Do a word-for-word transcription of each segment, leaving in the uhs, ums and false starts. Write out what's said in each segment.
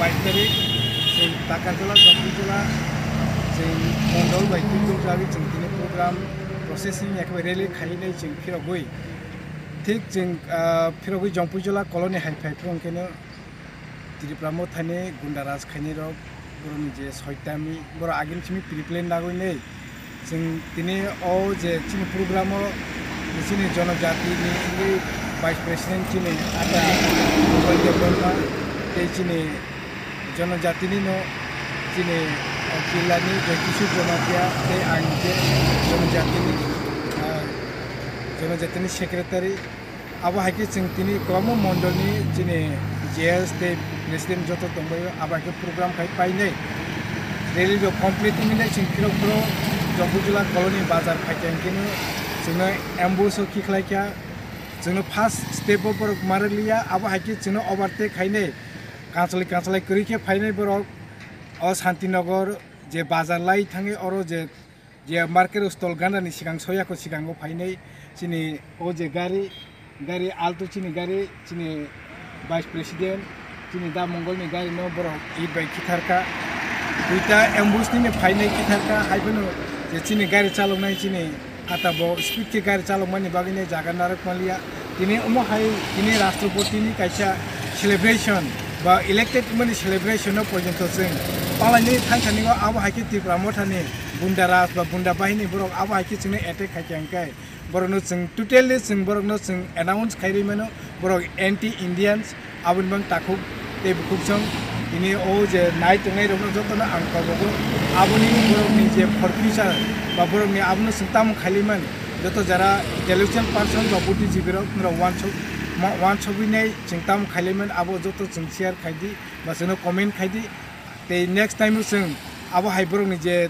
Bais tarik chwng Takarjala, Jampuijala, chwng mondol bai twijokjagwi chwng tini program processing ekbai rally khainai chwng phirogwi. Thik chwng, ah, phirogwi Jampuijala colony hai phai phuru hwnkhe no Tripura mothani gunda raj khainai rok, borokni je soitami, borok agini simi pre-plan lagwi nei. Chwng tini o je chini program o chini jonojatini wngwi vice president chini ata Gopal Debbarma tei chini jonojatini no chini jillani Joykisu Jamatia tei ang je jonojatini, ah, jonojatini secretary. Abo hai khe chwng tini kwbangma mondolni chini G S tei president joto tongbaio, abo hai khe program khai painai. Rally rok complete wngwi nai chwng phirok phiro Jampuijala colony bazar phaikha hwnkhe no chwngno ambush o khiklai kha. Chwngno first step o borok ma rwkliya, abo hai khe chwngno overtake khainai. Kansalai kansalai kwrwi khe phainai borok o Santinagar je bazar lai thangwi oro je je market stall gana ni sikang soyako sikango phainai chini o je gari, gari Alto chini gari, chini vice president, chini da Mongol ni gari no borok hit bai khitharkha. Duita ambush ni phainai khitharkha, haiphano je chini gari chaloknai chini ata bo speed khe gari chalokmani bagwi nai jaga narwk manliya. Tini omo hai tini Rashtrapati ni kaisa celebration ba elected mani celebration no porjonto chwng palaini thansani o abo hai khe Tripura mothani gunda raj ba gunda bahini borok abo hai khe chwngno attack khai kha hwnkhe borokno chwng totally chwng borokno chwng announce khai rwi mano borok anti Indians. Aboni bang takhuk tei bukhuk song tini o je nai tongnai rokno jotono ang kobogo. Aboni borokni je for future ba borokni abono chwng tamo khailaiman joto jara intellectual person ba buddhijibi rok norok wansuk ma-, wansugwi nai chwng tamo khailaiman abo joto chwng share khaidi ba chwngno comment khaidi. Tei next time o chwng abo hai borokni je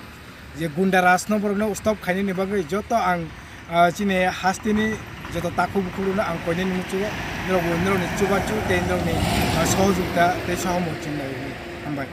je gunda raj no borok no stop khainani bagwi joto ang, ah, chini hasteni joto takhuk bukhuk rokno ang koinani muchugo norok bo norokni chubachu tei norokni, ah, sohojogita tei sohomorjin nai. Hambai.